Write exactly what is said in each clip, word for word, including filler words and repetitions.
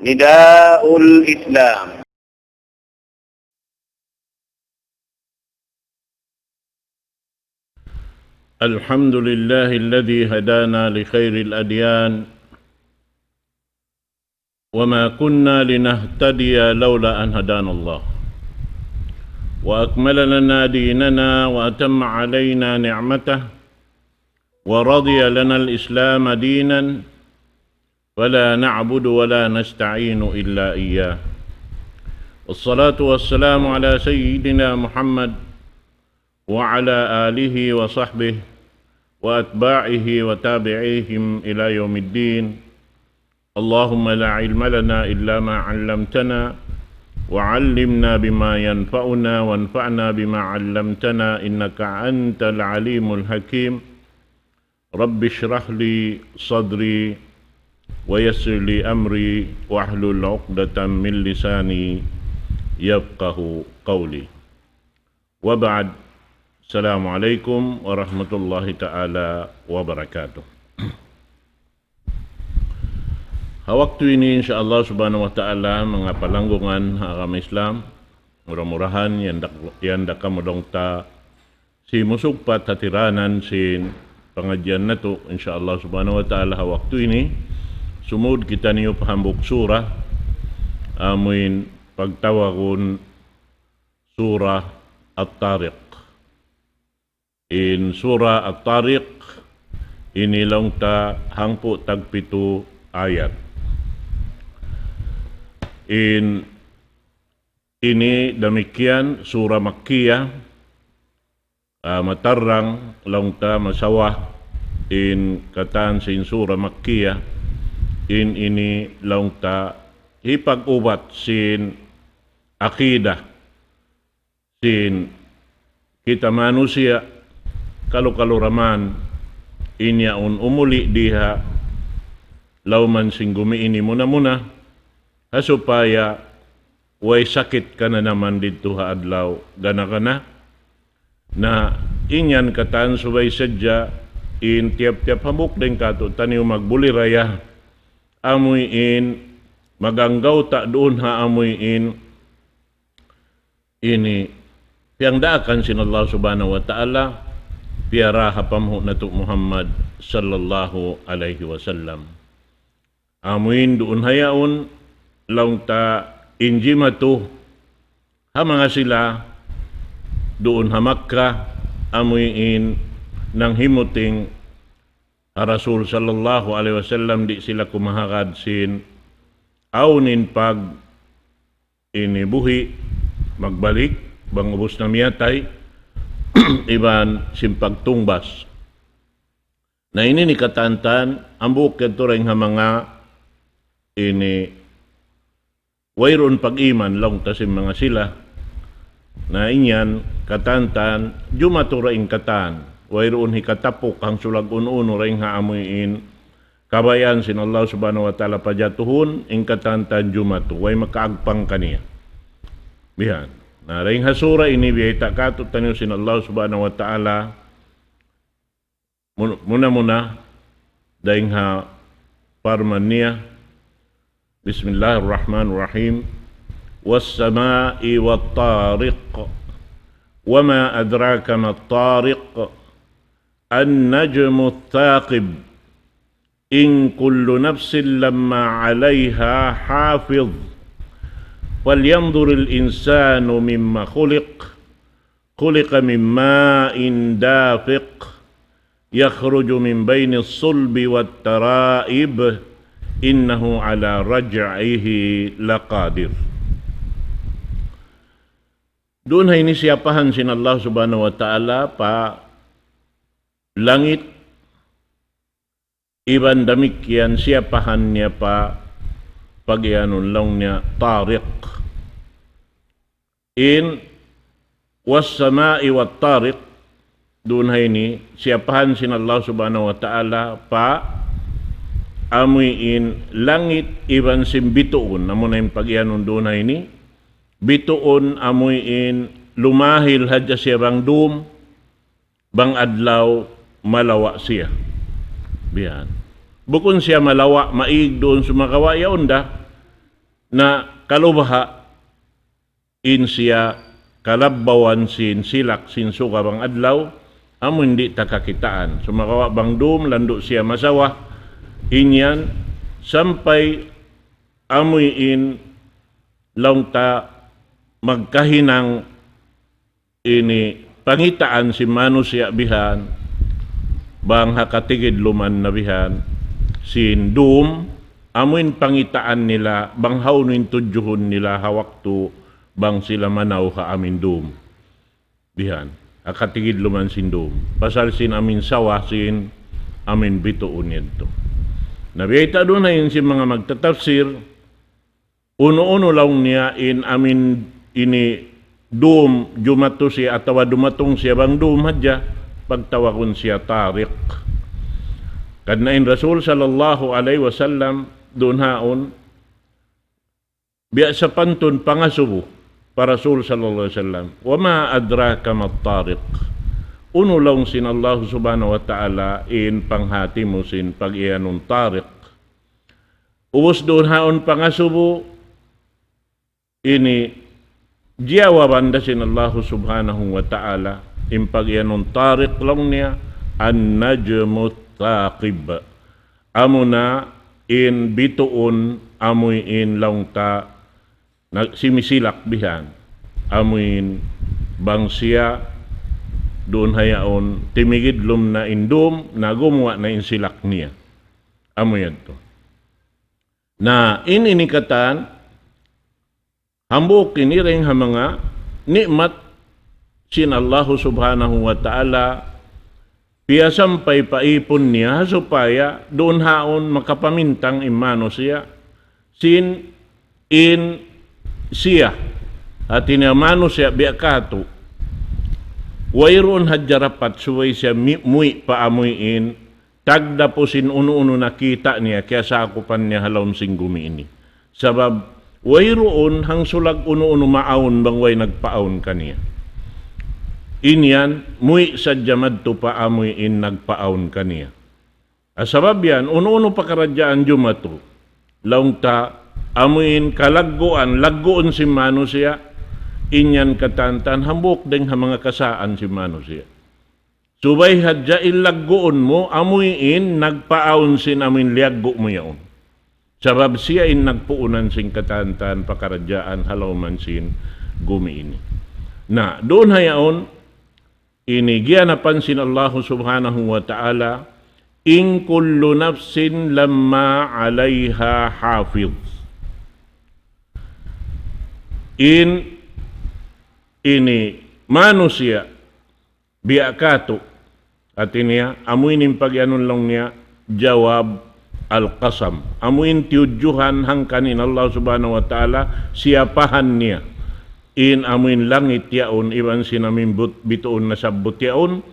نداء الإسلام. الحمد لله الذي هدانا لخير الأديان وما كنا لنهتدي لولا أن هدانا الله وأكمل لنا ديننا وأتم علينا نعمته ورضي لنا الإسلام دينا فلا نعبد ولا نستعين إلا إياه. والصلاة والسلام على سيدنا محمد وعلى آله وصحبه وأتباعه وتابعيهم إلى يوم الدين. اللهم لا علم لنا إلا ما علمتنا، وعلمنا بما ينفعنا، وانفعنا بما علمتنا، إنك أنت العليم الحكيم. رب اشرح لي صدري ويسر لي أمري واحلل عقدة من لساني يفقه قولي. وبعد، السلام عليكم ورحمة الله تعالى وبركاته. Ha waktu ini, insya Allah subhanahu wa ta'ala, manga palanggungan ha agama Islam, mura-murahan yan da, yan da kamu dong ta simusugpat hatiranan sin pangadjian natu', insya Allah subhanahu wa ta'ala, ha waktu ini. Sumud kitaniyu pa hambuuk sura, amuin pagtawagun Sura At-Tariq. In Sura At-Tariq, ini laung ta hangpu' tagpitu ayat. In ini damikkiyan Sura Makkiyah, ah, matarrang laung ta masawa in katan sin Sura Makkiyah, in ini laung ta hipag-ubat sin akidah sin kita manusiya', kalu-kalu da man in yaun umuli' di ha lawm sin gumi ini muna-muna, ha supaya way sakit kananaman didtu ha adlaw gana-gana. Na in yan katan subay sadja in tiyap-tiyap hambuuk dayn kātu'niyu magbuliraya, amuin mag-anggawta' duun ha amuin ini piyangdaakan sin Allah subhanahu wa ta'ala, piyara ha panghu' natu' Muhammad sallallahu alayhi wasallam. Amuin duun ha yaun laung ta in jimatu ha manga sila duun ha Makkah, amuin nanghimuting ha Rasul sallallahu alayhi wasallam, di' sila kumahagad sin awn in pag ini buhi', magbalik, bang ubus na miyatay, iban sin pagtungbas. Na ini in katantan, hambuuk yadtu dayn ha manga ini wayruun pag-iman laung ta sin manga sila. Na in yan katantan, jumatu da in katan. Wayruun hikatapuk hangsulag unu-unu dayn ha amuin kabayaan sin Allah subhanahu wa ta'ala pajatuhun, in katantan jumatu, way makaagpang kaniya. Bihan. Na, dayn ha sura ini biyayta' kātu'niyu sin Allah subhanahu wa ta'ala, mun-, muna-muna, dayn ha parman niya, بسم الله الرحمن الرحيم. والسماء والطارق. وما أدراك ما الطارق. النجم الثاقب. إن كل نفس لما عليها حافظ. فلينظر الإنسان مم خلق. خلق من ماء دافق. يخرج من بين الصلب والترائب. إنه على رجعه لقادر. Duun ha ini siyapahan sin Allah subhanahu wa ta'ala pa langit, iban damikkiyan siyapahan niya pa pagiyanun laung niya Tariq. In والسماء والطارق, duun ha ini siyapahan sin Allah subhanahu wa ta'ala pa amuin langit iban sin bituun, amu na in pagiyanun duun ha ini, bituun amuin lumahil hadja siya bang dum, bang adlaw malawa' siya. Bihan. Bukun siya malawa', maig duun sumagawa' yaun da. Na kalu baha' in siya kalabbawan sin silak sin suga bang adlaw, amu in di' ta kakitaan. Sumagawa' bang dum landu' siya masawa, in yan sampay amuin laung ta magkahinang ini pangitaan sin manusiya' bihan, bang ha katigidluman na bihan, sin dum, amuin pangitaan nila, bang hawnu in tudjuhun nila ha waktu bang sila manaw ha amuin dum. Bihan, ha katigidluman sin dum. Pasal sin amuin sawa sin amuin bituun yadtu. Na biyayta' duun na in sin manga magtatafsir, unu-unu laung niya in amuin ini dum jumatu siya atawa dumatung siya bang dum hadja, pagtawagun siya Tariq. Karna' in Rasul sallallahu alayhi wasallam duun haun, biya' sapantun pangasubu pa Rasul sallallahu alayhi wasallam, وما أدراك ما الطارق. Unu laung sin Allah subhanahu wa ta'ala in panghati mu sin pag-iyanun Tariq. Ubus duun haun pangasubu, ini jiyawaban da sin Allah subhanahu wa ta'ala, in pag-iyanun Tariq laung niya, النجم الثاقب. Amuna in bituun amuin laung ta na simisilak bihan. Amuin bang siya duun hayaun timigidlum na in dum, na gumuwa' na in silak niya. Amu yadtu. Na in ini katan, hambuuk ini dayn ha manga ni'mat sin Allahu subhanahu wa ta'ala, piyasampay pa īpun niya, ha supaya duun haun makapamintang in manusiya', sin in siya, hāti niya manusiya' biya' kātu'. Wayruun hadja dapat subay siya mi-, muwi' pa amuin, tagdapu sin unu-unu nakita' niya, kiyasakupan niya ha lawm sin gumi ini. Sabab, wayruun hangsulag unu-unu maawn bang way nagpaawn kaniya. In yan, muwi' sadja madtu pa amuin nagpaawn kaniya. Ah, sabab yan, unu-unu pakaradjaan jumatu. Laung ta, amuin kalagguan, lagguun sin manusiya', in yan katantan hambuuk dayn ha manga kasaan sin manusiya'. Subay hadja in lagguun mu, amuin nagpaawn sin amuin liyaggu' mu yaun. Sabab siya in nagpuunan sin katantan pakaradjaan ha lawm sin gumi ini. Na, duun ha yaun, ini giyanapan sin Allahu subhanahu wa ta'ala, إن كل نفس لما عليها حافظ. In ini manusiya' biya' kātu'. Hāti niya, amu ini in pag-iyanun laung niya, jawab al-qasam. Amu in tiyudjuhan hangkan in Allah subhanahu wa ta'ala, siyapahan niya. In amu in langit yaun, iban sin amu in but-, bituun nasabbut yaun.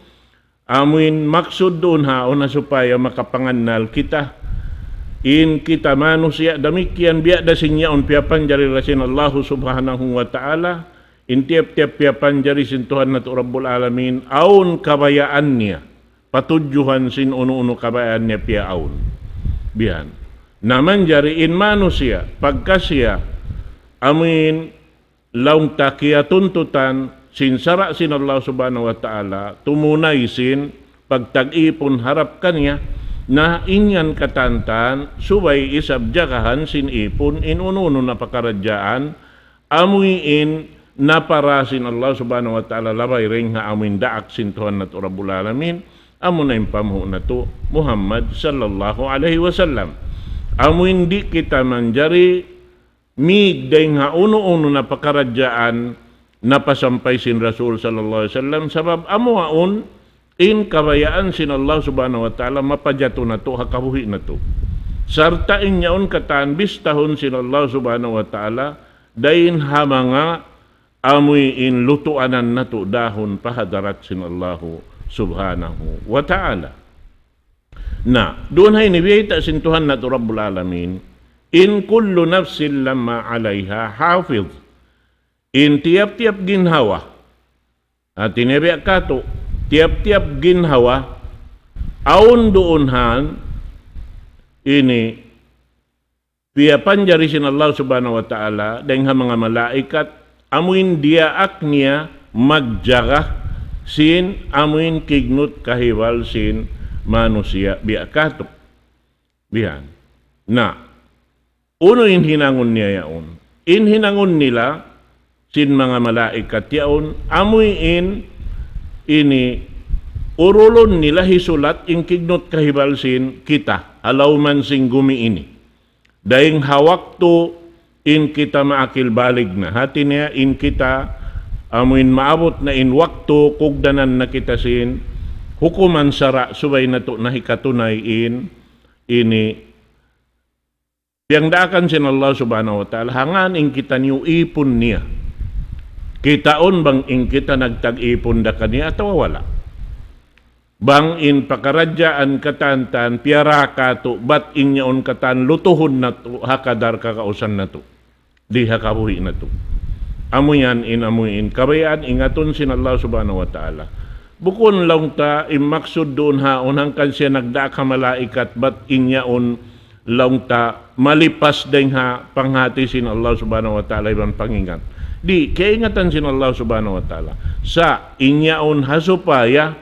Amu in maksud duun haun na supaya makapangannal kita. In kita manusiya' damikkiyan biya' da sin yaun piyapanjari da sin Allahu subhanahu wa ta'ala. In tiyap-tiyap piyapanjari sin Tuhan natu' Rabbul Alamin, awn kabayaan niya, patudjuhan sin unu-unu kabayaan niya piyaawn. Bihan. Na manjari in manusiya', pagka siya, amuin laung ta kiyatuntutan, sin sara' sin Allah subhanahu wa ta'ala, tumunay sin, pagtag-ipun harap kaniya, na in yan katantan, subay isab jagahan sin ipun, in unu-unu na pakaradjaan, amuin napara sin Allah subhanahu wa ta'ala labay dayn ha amuin daak sin Tuhan natu' Rabbul Alamin, amuna in panghu' natu' Muhammad sallallahu alayhi wasallam. Amuin di' kita manjari mīg dayn ha unu-unu na pakaradjaan napasampay sin Rasul sallallahu alayhi wasallam, sabab amu yaun in kabayaan sin Allah subhanahu wa ta'ala mapajatu natu' ha kabuhi' natu'. Sarta' in yaun katan bistahun sin Allah subhanahu wa ta'ala, dayn ha manga amuin lutuanan natu' dahun pa hadarat sin Allahu subhanahu wa ta'ala. Na, duun ha ini biyayta' sin Tuhan natu' Rabbul Alamin, إن كل نفس لما عليها حافظ. In tiyap-tiyap ginhawa, hāti niya biya' kātu', tiyap-tiyap ginhawa, awn duun han ini piyapanjari sin Allah Subhanahu wa Ta'ala, dayng ha manga malaikat, amuin diyaak niya magjaga sin amuin kignut kahibal sin manusiya' biya' katu'. Bihan. Na, unu in hinangun niya yaun? In hinangun nila, sin manga malaikat yaun, amuin ini urulun nila hisulat in kignut kahibal sin kita, ha lawm sin gumi ini. Dayng ha waktu in kita maakil balig na. Hati niya in kita amuin maabut na in waktu kugdanan na kita sin hukuman sara' subay natu' na hikatunay in ini piyagdaakan sin Allah Subhanahu wa Ta'ala, hangkan in kitaniyu ipun niya. Kitaun bang in kita nagtag-ipun da kaniya atawa wala'. Bang in pakaradjaan katan-katan piyara katu', bat in yaun katan lutuhun natu', ha kadar kakausan natu'. Di ha kabuhi' natu'. Amu yan in amu in kabayaan ingatun sin Allah Subhanahu wa Ta'ala. Bukun laung ta in maksud duun ha, hangkan siya nagdaak ha malaikat, bat in yaun laung ta malipas dayng ha panghati sin Allah Subhanahu wa Ta'ala iban pangingat. Di', kaingatan sin Allah Subhanahu wa Ta'ala. Sa' in yaun ha supaya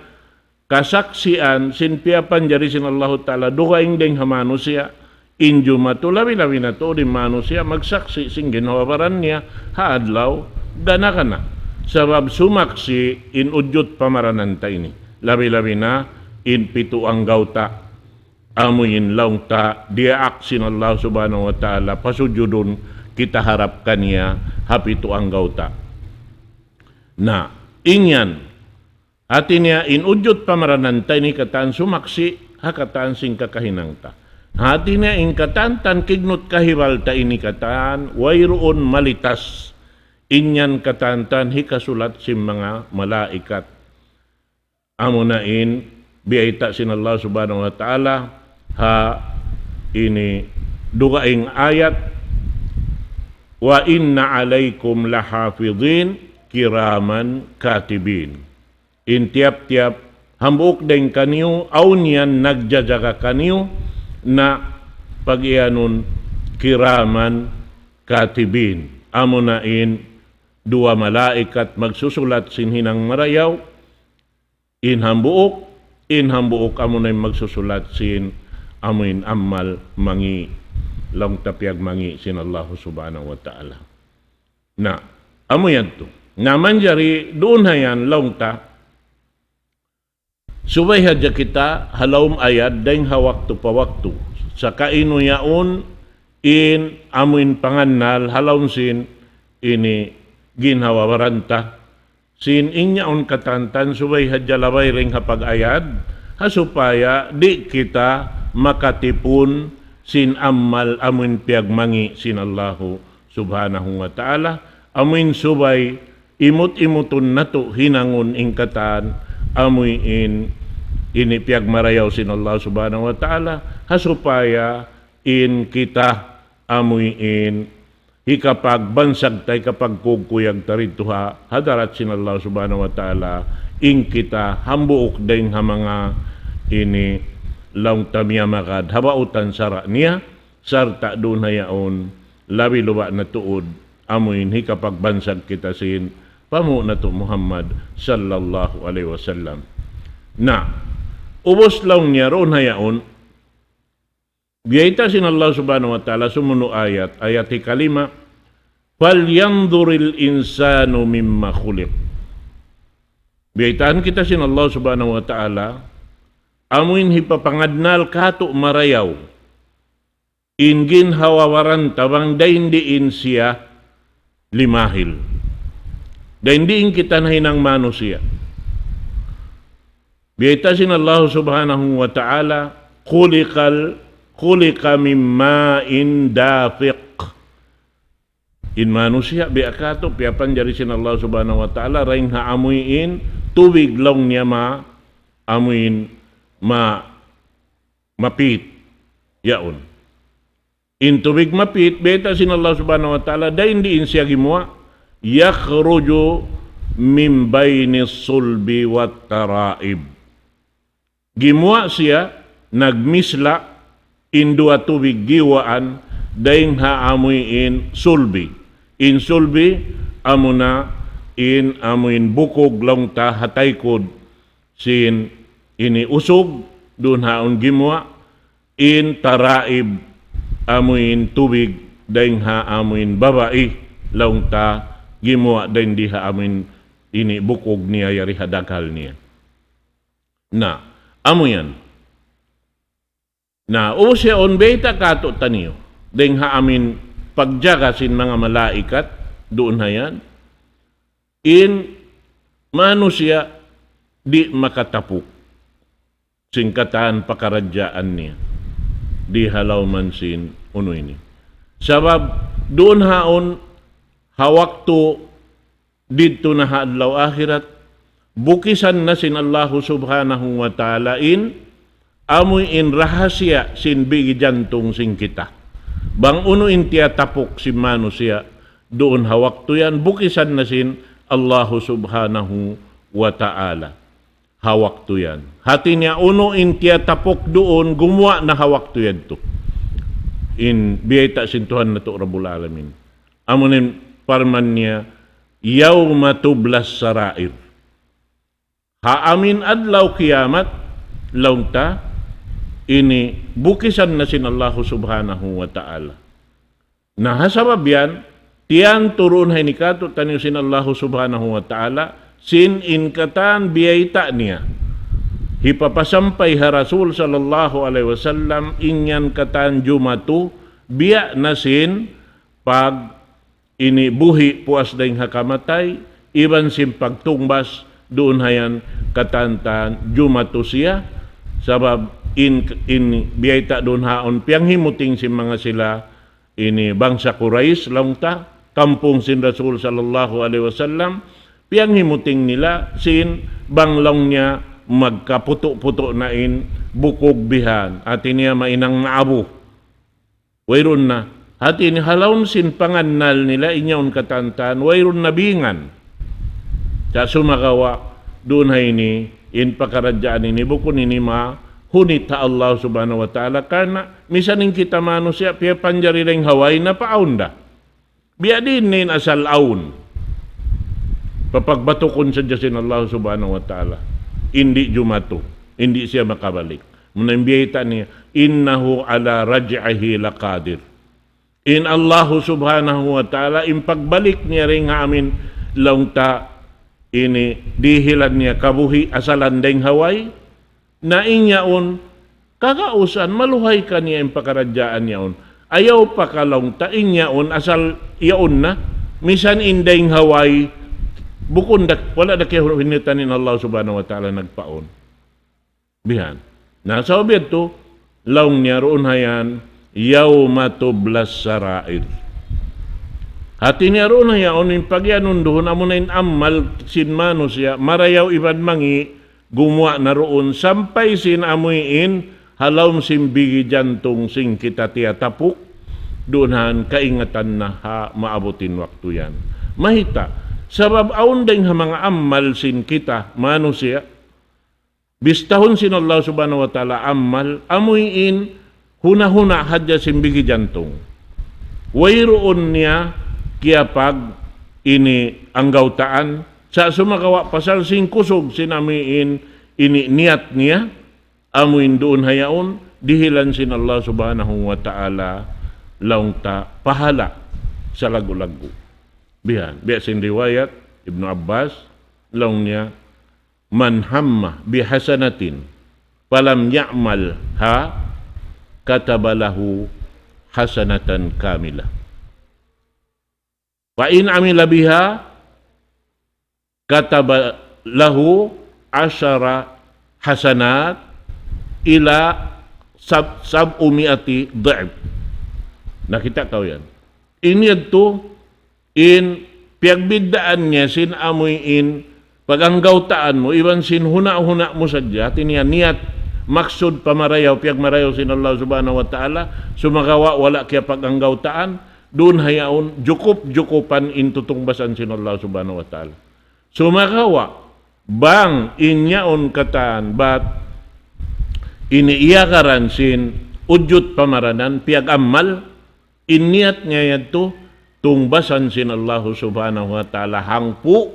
kasaksian sin piyapanjari sin Allahu Ta'ala dugaing dayng ha manusiya', in jumatu labi-labi natu' in manusiya' magsaksi' sin ginhawa-baran niya ha adlaw gana-gana. Sabab sumaksi' in ujud pamaranan ta ini. Labi-labi na in pitu anggawta'. Amu in laung ta diyaak sin Allah Subhanahu wa Ta'ala pasujudun kita harap kaniya ha pitu anggawta'. Na, in yan, hati niya in ujud pamaranan ta ini katan sumaksi' ha katan sin kakahinang ta. Hati niya in katan-katan kignut kahibal ta ini katan, wayruun malitas. In yan katan-katan hikasulat sin manga malaikat. Amu na in biyayta' sin Allah Subhanahu wa Ta'ala ha ini dugaing ayat, وإن عليكم لحافظين كراما كاتبين. In tiyap-tiyap hambuuk dayng kaniyu, awn yan nagjajaga kaniyu, na pag-iyanun kiraman katibin. Amu na in duwa malaikat magsusulat sin hinang marayaw, in hambuuk, in hambuuk amu na in magsusulat sin amu in amal mangi', laung ta piyagmangi' sin Allah Subhanahu wa Ta'ala. Na, amu yadtu. Na manjari duun ha yan laung ta, subay hadja kita ha lawm ayad dayng ha waktu pa waktu. Sa' kainu yaun in amu in pangannal ha lawm sin ini ginhawa-baran ta. Sin in yaun katan-katan subay hadja labay dayng ha pag-ayad, ha supaya di' kita makatipun sin amal amu in piyagmangi' sin Allahu Subhanahu wa Ta'ala, amu in subay imut-imutun natu' hinangun in katan, amu in ini piyagmarayaw sin Allah Subhanahu wa Ta'ala, ha supaya in kita amu in hikapagbansag ta, hikapagkugkuyag ta didtu ha hadarat sin Allah Subhanahu wa Ta'ala, in kita hambuuk dayng ha manga ini laung ta miyamagad ha bautan sara' niya, sarta' duun ha yaun labi luba' na tuud amu in hikapagbansag kita sin panghu' natu' Muhammad sallallahu alayhi wasallam. Na, ubus laung niya duun ha yaun, biyayta' sin Allah Subhanahu wa Ta'ala sumunu' ayat, ayat hikalima, فلينظر الإنسان مم خلق. Biyaytaan kita sin Allah Subhanahu wa Ta'ala, amu in hipapangannal kātu' marayaw in ginhawa-baran ta bang dayn diin siya limahil. Dayn diin kita nahinang manusiya'. Biyayta' sin Allah Subhanahu wa Ta'ala, خلق ال-، خلق من ماء دافق. In manusiya' biya' katu' piyapanjari sin Allah Subhanahu wa Ta'ala, dayn ha amuin tubig laung niya ma-, amuin ma-, mapit. Yaun. In tubig mapit, biyayta' sin Allah Subhanahu wa Ta'ala, dayn diin siya gimuwa', يخرج من بين الصلب والترائب. Gimuwa' siya, nagmisla', in duwa tubig giwaan, dayng ha amuin sulbi. In sulbi, amuna in amuin bukug laung ta ha taykud sin ini usug, duun ha awn gimuwa', in taraib amuin tubig dayng ha amuin babai laung ta gimuwa' dayng di ha amuin ini bukug niya yari ha daghal niya. Na, amu yan. Na, ubus yaun biyayta' kātu'niyu dayng ha amuin pagjaga sin manga malaikat duun ha yan. In manusiya' di' makatapuk sin katan pakaradjaan niya di ha lawm sin unu ini. Sabab duun ha awn ha waktu didtu na ha adlaw akhirat, bukisan na sin Allahu Subhanahu wa Ta'ala in amuin rahasiya sin bigi jantung sin kita. Bang unu in tiyatapuk sin manusiya' duun ha waktu yan, bukisan na sin Allahu Subhanahu wa Ta'ala ha waktu yan. Hati niya unu in tiyatapuk duun gumuwa' na ha waktu yadtu. In biyayta' sin Tuhan natu' Rabbul Alamin. Amu in parman niya, يوم تبلى السرائر. Ha amuin adlaw kiyamat, laung ta, ini bukisan na sin Allahu Subhanahu wa Ta'ala. Na ha sabab yan, tiyan turun ha ini kātu'niyu sin Allahu Subhanahu wa Ta'ala, sin in katan biyayta' niya. Hipapasampay ha Rasul sallallahu alayhi wasallam, in yan katan jumatu, biya' na sin pag ini buhi' puas dayng ha kamatay, iban sin pagtungbas duun ha yan katan-katan jumatu siya, sabab in, in biyayta' duun ha awn piyanghimuting sin manga sila ini bangsa Quraysh laung ta, kampung sin Rasul sallallahu alayhi wasallam, piyanghimuting nila sin bang laung niya magkaputu'-putu' na in bukug bihan, hati niya mahinang na abu. Wayruun na. Hati niya ha lawm sin pangannal nila in yaun katan-katan, wayruun na bingan. Sa' sumagawa', duun ha ini, in pakaradjaan ini, bukun ini mahunit ha Allah Subhanahu wa Ta'ala. Karna', misan in kita manusiya', piyapanjari dayng ha way, napaawn da. Biya' diin in asal awn. Papagbatukun sadja sin Allah Subhanahu wa Ta'ala. Di' jumatu. Di' siya makabalik. Muna in biyayta' niya, إنه على رجعه لقادر. In Allahu Subhanahu wa Ta'ala, in pagbalik niya dayng ha amuin laung ta ini dihilan niya kabuhi' asalan dayng ha way, na in yaun, kagausan, maluhay kaniya in pakaradjaan yaun. Ayaw pa ka laung ta in yaun, asal yaun na, misan in dayng ha way, bukun da, wala' da kiyahinatan in Allah Subhanahu wa Ta'ala nagpaawn. Bihan. Na, sabab yadtu, laung niya duun ha yan, يوم تبلى السرائر. Hati niya duun ha yaun in pagiyanun duun amuna in amal sin manusiya', marayaw iban mangi', gumuwa' na duun sampay sin amuin, ha lawm sin bigi jantung sin kita tiyatapuk, duun ha yan kaingatan na ha maabut in waktu yan. Mayta', sabab awn dayng ha manga amal sin kita manusiya', bistahun sin Allah Subhanahu wa Ta'ala amal, amuin huna-huna hadja sin bigi jantung. Wayruun niya kiyapag ini anggawtaan, sa' sumagawa' pasal sin kusug sin amuin ini niyat niya, amuin duun ha yaun, dihilan sin Allah Subhanahu wa Ta'ala laung ta pahala' salaggu'-laggu'. Bihan, biya' sin riwayat Ibnu Abbas, laung niya, من هم بحسنة فلم يعملها كتب له حسنة كاملة. فإن عمل بها كتب له عشر حسنات إلى سب-، سبعمائة ضعف. Nakita' kaw yan. Ini yadtu, in piyagbiddaan niya sin amuin paganggawtaan mu, iban sin huna'-huna' mu sadja, hati niya niyat, maksud pamarayaw, piyagmarayaw sin Allah Subhanahu wa Ta'ala, sumagawa' wala' kiyapaganggawtaan, duun ha yaun, jukup-jukupan in tutungbasan sin Allah Subhanahu wa Ta'ala. Sumagawa', bang in yaun katan, bat ini iyagaran sin ujud pamaranan, piyag-amal, In niyat niya yadtu, tungbasan sin Allahu Subhanahu wa Ta'ala hangpu'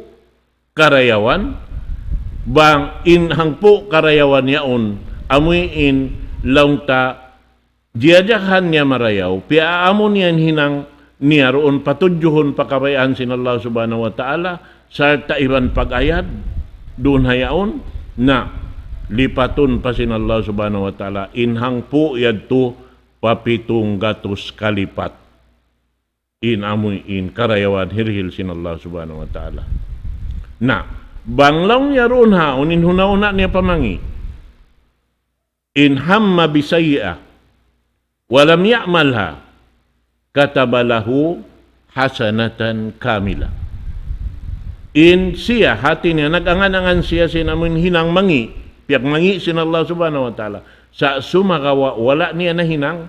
karayawan, bang in hangpu' karayawan yaun, amuin laung ta, jiyajagahan niya marayaw, piyaamu niya in hinang niya duun patudjuhun pa kabayaan sin Allah Subhanahu wa Ta'ala, sarta' iban pag-ayad, duun ha yaun, na lipatun pa sin Allah Subhanahu wa Ta'ala, in hangpu' yadtu pa pitung gatus kalipat. In amuin karayawan hirihil sin Allah Subhanahu wa Ta'ala. Na, bang laung niya duun ha yaun in huna-huna niya pa mangi'. إن هم بسيئة ولم يعملها كتب له حسنة كاملة. In siya, hati niya, nag-angan-angan siya sin amun hinang mangi', piyagmangi' sin Allah Subhanahu wa Ta'ala. Sa' sumagawa', wala' niya nahinang,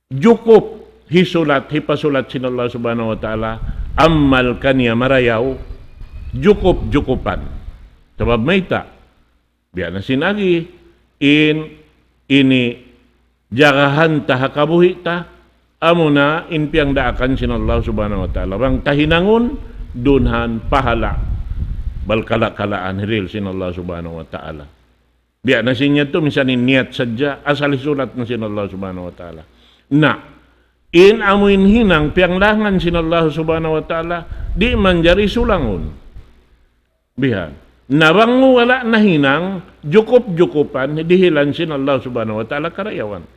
jukup hisulat, hipasulat sin Allah Subhanahu wa Ta'ala, amal kaniya marayaw, jukup-jukupan. Sabab mayta', biya' na sin agi, in ini jagahan ta ha kabuhi' ta, amuna in piyangdaakan sin Allah Subhanahu wa Ta'ala. Bang ta hinangun, duun ha yan pahala', balkala'-kalaan hirihil sin Allah Subhanahu wa Ta'ala. Biya' na sin yadtu, minsan in niyat sadja, asal hisulat na sin Allah Subhanahu wa Ta'ala. Na, in amuin hinang piyanglangan sin Allah Subhanahu wa Ta'ala, di' manjari sulangun. Bihan. Na bang mu wala' nahinang, jukup-jukupan, dihilan sin Allah Subhanahu wa Ta'ala karayawan.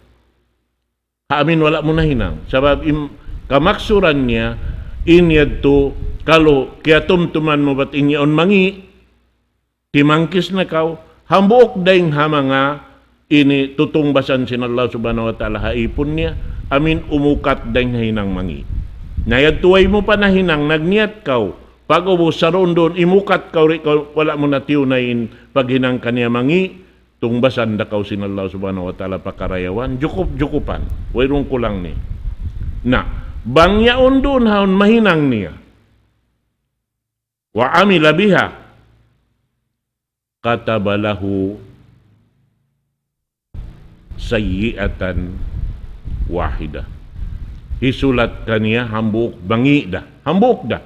Ha amin wala' mu nahinang. Sabab in kamaksuran niya, in yadtu, kalu kiyatumtuman mu bat in yaun mangi', timangkis na kaw, hambuuk dayng ha manga ini tutungbasan sin Allah Subhanahu wa Ta'ala ha ipun niya, amin umukat dayng ha hinang mangi'. Na yadtu way mu pa nahinang, nagniyat kaw, pag-ubus sarundun, imukat kaw ri kaw, wala' mu na tiyunay in paghinang kaniya mangi', tungbasan da kaw sin Allah Subhanahu wa Ta'ala pa karayawan, jukup-jukupan, wayruun kulang niya. Na, bang yaun duun ha yaun mahinang niya, وعمل بها كتب له سيئة واحدة. Hisulat kaniya hambuuk mangi' da. Hambuuk da.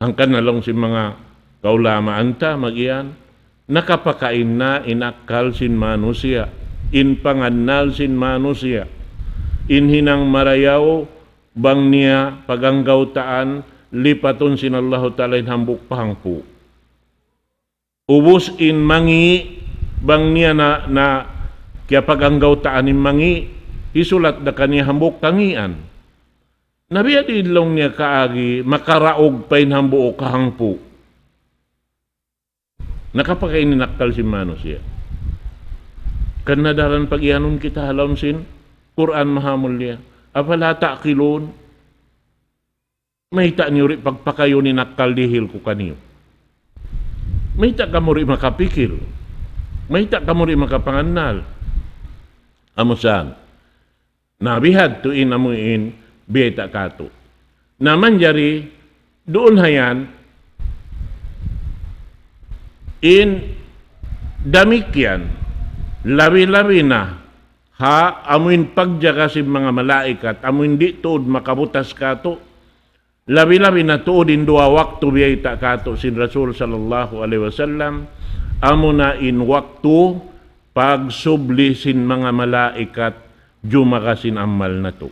Hangkan na laung sin manga kaulamaan ta, magiyan, nakapakain na in akkal sin manusiya', in pangannal sin manusiya', in hinang marayaw, bang niya paganggawtaan, lipatun sin Allahu Ta'ala in hambuuk pa hangpu'. Ubus in mangi', bang niya na, na kiyapaganggawtaan in mangi', hisulat da kaniya hambuuk kangian. Na biya' diin laung niya kaagi, makaraug pa in hambuuk ha hangpu'. Nakapakain in akkal sin manusiya'. Karna' daran pagiyanun kita ha lawm sin Qur'an Mahamulliya. أفلا تعقلون. Mayta' niyu di' pagpakayun in akkal dihil ku kaniyu? Mayta' kamu di' makapikil? Mayta' kamu di' makapangannal? Amu saan. Na bihadtu in amuin biyayta' katu'. Na manjari duun ha yan, in damikkiyan, labi-labi na ha amuin pagjaga sin manga malaikat, amuin di' tuud makabutas katu', labi-labi na tuud in duwa waktu biyayta' katu' sin Rasul sallallahu alayhi wasallam, amuna in waktu pagsubli sin manga malaikat jumaga sin amal natu'.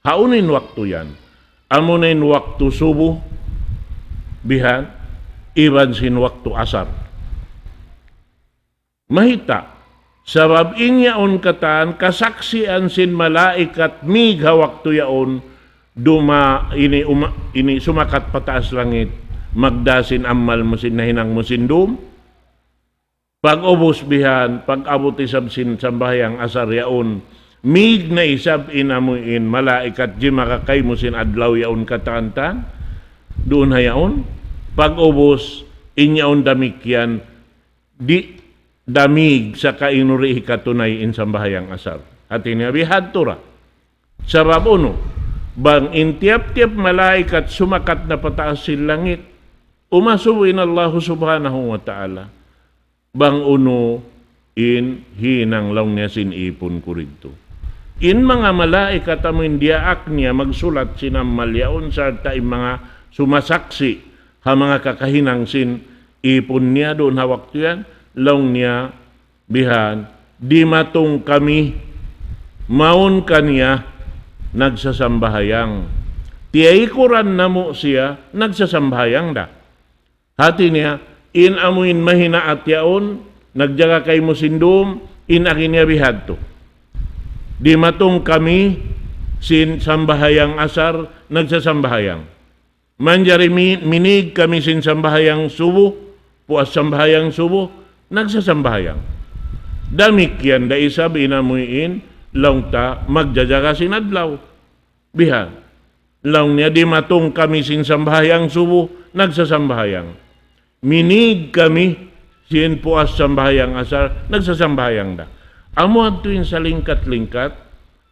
Hawnu in waktu yan? Amuna in waktu subuh, bihan, iban sin waktu asar. Mayta'? Sabab in yaun katan kasaksian sin malaikat mig ha waktu yaun duma ini uma, ini sumakat pa taas langit, magdā sin amal mu sin nahinang mu sin dum. Pag-ubus bihan, pag-abut isab sin sambahayang asar yaun, mig na isab in amuin malaikat jimaga kaymu sin adlaw yaun katan-katan, duun ha yaun, pag-ubus in yaun damikkiyan, di' damig saka in uri hikatunay in sambahayang asar. Hati niya bihadtu ra. Sabab unu, bang in tiyap-tiyap malaikat sumakat na pa taas sin langit, umasubu in Allahu Subhanahu wa Ta'ala, bang unu in hinang laung niya sin ipun ku didtu. In manga malaikat amu in diyaak niya magsulat sin amal yaun, sarta' in manga sumasaksi' ha manga kakahinang sin ipun niya duun ha waktu yan, laung niya, bihan, dimatung kami, mawn kaniya nagsasambahayang. Tiyaykuran namu' siya, nagsasambahayang da. Hati niya, in amuin mahinaat yaun, nagjaga kaymu sin dum, in agi niya bihadtu. Dimatung kami sin sambahayang asar, nagsasambahayang. Manjari mi-, minīg kami sin sambahayang subuh, puas sambahayang subuh, nagsasambahayang. Damikkiyan da isab in amuin, laung ta magjajaga sin adlaw. Bihan. Laung niya, dimatung kami sin sambahayang subuh, nagsasambahayang. Minīg kami sin puas sambahayang asar, nagsasambahayang da. Amu adtu in salingkat-lingkat,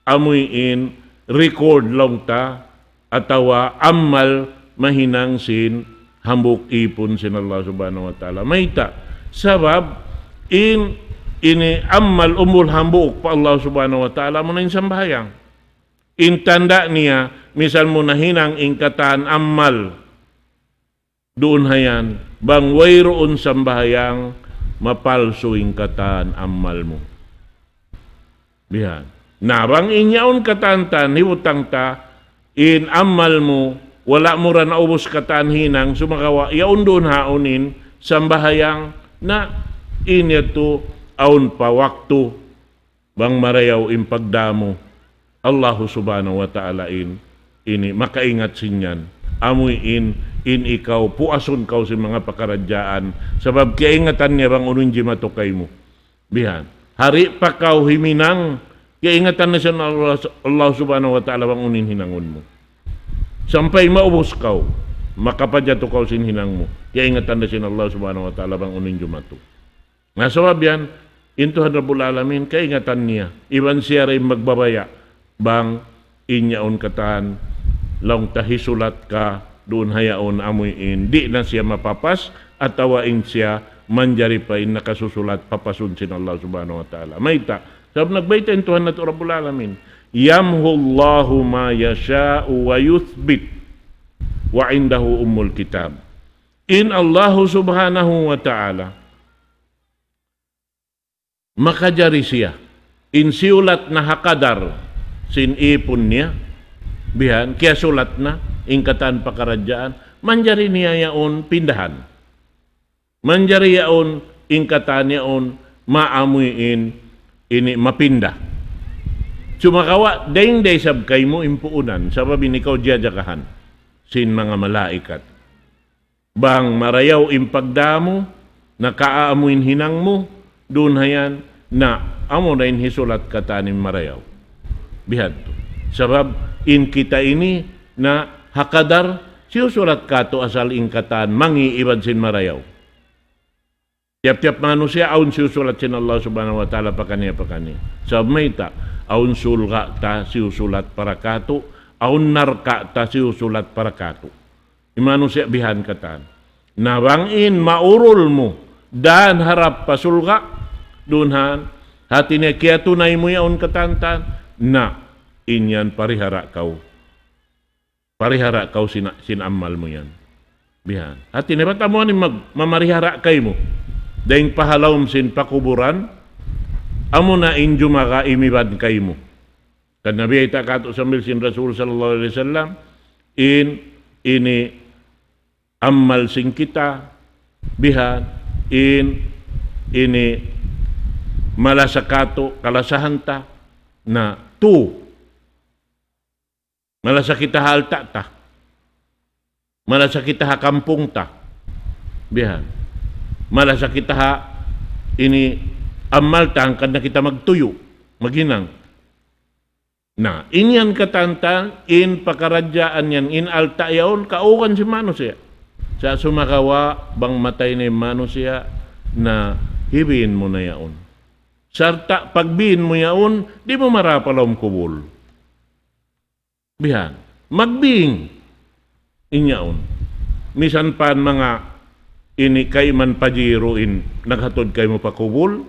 amuin record laung ta, atawa amal mahinang sin hambuuk ipun sin Allah Subhanahu wa Ta'ala. Mayta'? Sabab in ini amal umul hambuuk pa Allah Subhanahu wa Ta'ala, amuna in sambahayang. In tanda' niya, misal mu nahinang in katan amal duun ha yan, bang wayruun sambahayang, mapalsu in katan amal mu. Bihan. Na bang in yaun katan-katan, hibutang ta, in amal mu, wala' mu ra naubus katan hinang, sumagawa', yaun duun ha yaun in sambahayang, na in yadtu awn pa waktu, bang marayaw in pagdā mu, Allahu Subhanahu wa Ta'ala in, ini, makaingat sin yan. Amuin, in ikaw, puasun kaw sin manga pakaradjaan. Sabab kiyaingatan niya bang unu in jimatu kaymu. Bihan. Hari pa kaw himinang, kiyaingatan na sin Allah, Allah Subhanahu wa Ta'ala bang unu in hinangun mu. Sampay maubus kaw, makapajatu kaw sin hinang mu. Kiyaingatan na sin Allah Subhanahu wa Ta'ala bang unu in jumatu. Na sabab yan, in Tuhan Rabbul Alamin, kaingatan niya. Iban siya ra in magbabaya', bang in yaun katan, laung ta hisulat ka, duun ha yaun amuin, di' na siya mapapas, atawa in siya manjari pa in nakasusulat papasun sin Allah Subhanahu wa Ta'ala. Mayta', sabab nagbayta' in Tuhan natu' Rabbul Alamin, يمحو الله ما يشاء ويثبت وعنده أم الكتاب. In Allahu Subhanahu wa Ta'ala, makajari siya. In siyulat na ha kadar sin ipun niya, bihan, kiyasulat na, in katan pakaradjaan, manjari niya yaun pindahan. Manjari yaun, in katan yaun, maamuin, ini mapinda. Sumagawa', dayn da isab kaymu in puunan, sabab in ikaw jajagahan sin manga malaikat. Bang marayaw in pagdā mu, nakaamu in hinang mu, duun ha yan, na amu na in hisulat katan in marayaw. Bihadtu. Sabab in kita ini na ha kadar, siyusulat katu' asal in katan, mangi' iban sin marayaw. Tiyap-tiyap manusiya' awn siyusulat sin Allah Subhanahu wa Ta'ala pakaniya-pakaniya. Sabab mayta', awn surga' ta siyusulat para katu', awn narka' ta siyusulat para katu'. In manusiya' bihan katan. Na bang in maurul mu, dan harap pa surga', duun ha yan, hati niya kiyatunay mu yaun katan-katan, na in yan parihara kaw. Parihara kaw sin, sin amal mu yan. Bihan. Hati niya bat amu ini mag-, mamarihara kaymu. Dayn pa ha lawm sin pakuburan, amu na in jumaga imiban kaymu. Kan Nabi ay ta katu' sambil sin Rasul sallallahu alayhi wasallam, in, ini amal sin kita, bihan, in, ini malasa katu', kalasahan ta, na tu, malasa kita ha alta' ta. Malasa kita ha kampung ta. Bihan. Malasa kita ha ini amal ta, hangkan na kita magtuyu', maghinang. Na, in yan katan-katan, in pakaradjaan yan, in alta' yaun, kaugan sin manusiya'. Sa' sumagawa', bang matay na in manusiya', na hibin mu na yaun. Sarta' pagbin mu yaun, di' mu mara pa lawm kubul. Bihan. Magbing. In yaun. Misan pa in manga ini kayman Pajero in naghatud kaymu pa kubul,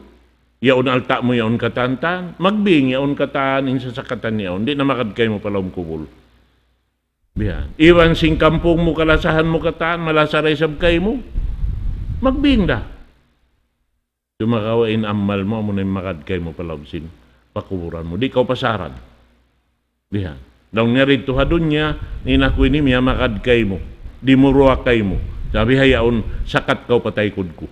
Yaun alta' mu yaun katan-katan, magbing yaun katan, in sasakatan yaun, di' na magad kaymu pa lawm kubul. Bihan. Iban sin kampung mu, kalasahan mu katan, malasa da isab kaymu, magbing da. Sumagawa' in amal mu, amuna in magad kaymu pa lawm sin pakuburan mu. Di' kaw pasaran. Bihan. Laung niya didtu ha dunya, in aku ini miyamagad kaymu. Dimuruwa kaymu. Sa' bihaun, sakat kaw pa taykud ku.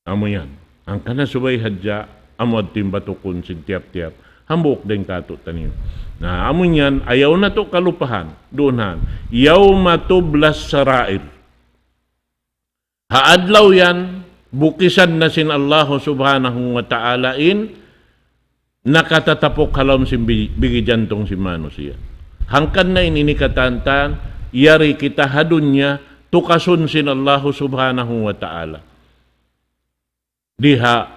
Amu yan. Hangkan na subay hadja, amu yadtu in batukun sin tiyap-tiyap hambuuk dayn kātu'niyu. Na, amu yan, ayaw natu' kalupahan. Duun han. يوم تبلى السرائر. Ha adlaw yan, bukisan na sin Allahu Subhanahu wa Ta'ala in nakatatapuk ha lawm sin bi-, bigi jantung sin manusiya'. Hangkan na in ini katan-katan, yari kita ha dunya, tukasun sin Allahu Subhanahu wa Ta'ala. Di ha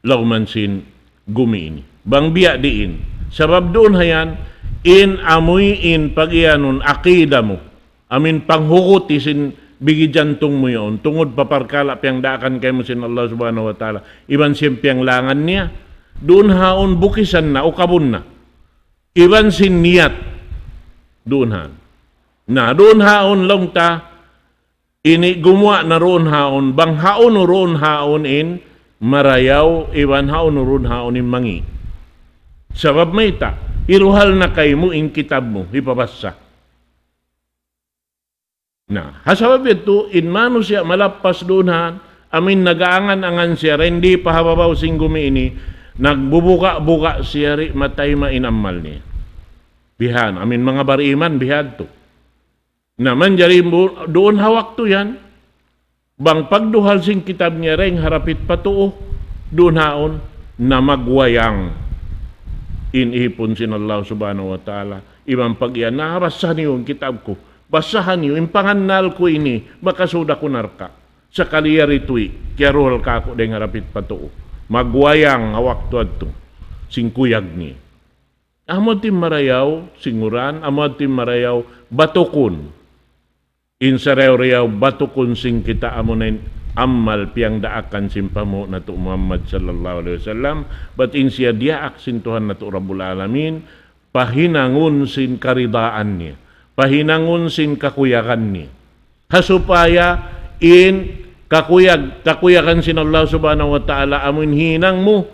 lawman sin gumi ini. Bang biya' diin. Sabab duun ha yan, in amuin pagiyanun aqida mu. Amuin panghuguti sin bigi jantung mu yaun. Tungud pa parkala' piyangdaakan kaymu sin Allah Subhanahu wa Ta'ala. Iban sin piyanglangan niya. Duun haun bukisan na, ukabun na. Iban sin niyat. Duun haun. Na, duun haun laung ta, ini gumuwa' na duun haun, bang haun duun haun in marayaw, iban haun duun haun in mangi'. Sabab mayta', hiruhal na kaymu in kitab mu, hipabassa. Na, ha sabab yadtu, in manusiya' malappas duun han, amuin nag-aangan-angan siya, dayn di pa ha babaw sin gumi ini, nagbubuga-buga siya di' matayma' in amal niya. Bihan, amuin manga bariman, bihadtu. Na manjari mu, duun ha waktu yan, bang pagduhal sin kitab niya dayn ha rapit pa tuu, duun haun, na magwayang in ipun sin Allah Subhanahu wa Ta'ala. Iban pag-iyan, na, basahan niyu in kitab ku. Basahan niyu, in pangannal ku ini, makasud aku narka'. Sakali yari tuwi', kiyaruhal kāku' dayn ha rapit pa tuu. Magwayang ha waktu yadtu, sin kuyag niya. Amu yadtu in marayaw, singuran, amu yadtu in marayaw, batukun. In sarayaw-rayaw, batukun sin kita amuna in amal piyangdaakan sin panghu' natu' Muhammad sallallahu alayhi wasallam, bat in siya diyaak sin Tuhan natu' Rabbul Alamin, pahinangun sin karidaan niya, pahinangun sin kakuyagan niya. Ha supaya in kakuyag, kakuyagan sin Allah Subhanahu wa Ta'ala amuin hinang mu,